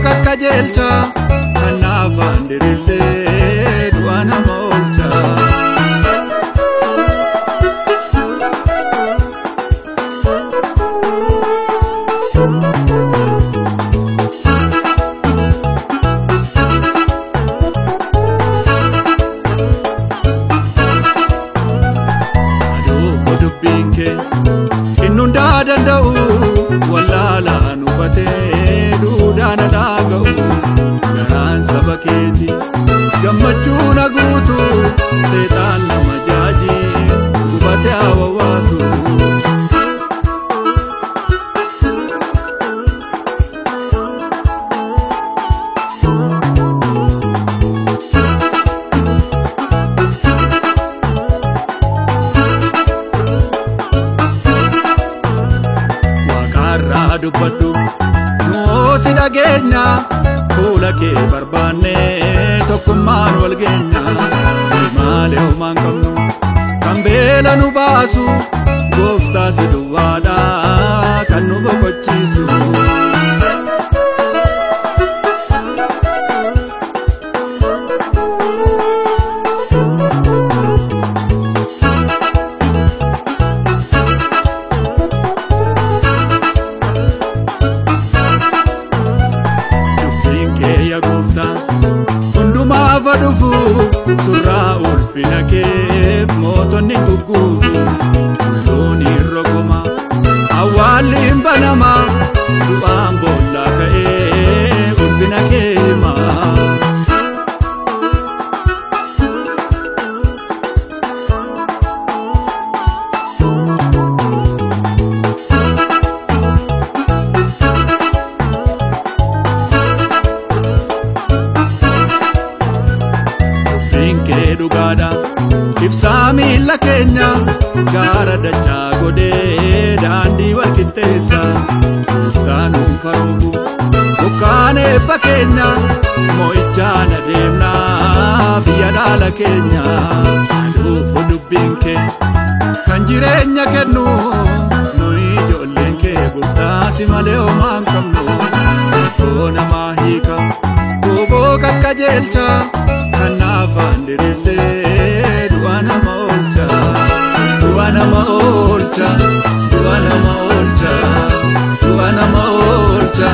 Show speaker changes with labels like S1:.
S1: Qaqqajeelcha kan naaf diriirsee du'a nama oolcha. Aduufu dubbiin kee inni hundaa danda'u wallaalaan hubatee duudhaan dhaga'u garaan saba keeti gammachuu na guutu seexaan nama jaaji gubatee hawwaatu. Waaqarraa dubbadhu nuu si dhageenya fuula kee barbaanne tokkummaan wal geenya maalee homaan qabnu kan beela nu baasu gooftaa si duwwaadha kan nu boqochiisu. Dubbiin kee yaa gooftaa hundumaaf haa dhufu surraa ulfina keef mootonni gugguufu tulluun hin rogoma awwaalli hin banama du'aan boollaa ka'ee ulfina kee hima. Dubbiin kee dhugaadha ibsaa miilla keenya gaara dachaa godhee daandii wal qixxeessa gooftaan nuuf haroobu bokkaan eebba keenya mo'ichaan adeemnaa biyya dhaala keenya aduufu dubbiin kee kan jireenya kennu nuyi ijoolleen kee gooftaa si malee homaa hin qabnu iddoo namaa hiika goboo qaqqajeelcha kan naaf diriirsee du'a nama oolcha du'a nama oolcha du'a nama oolcha du'a nama oolcha.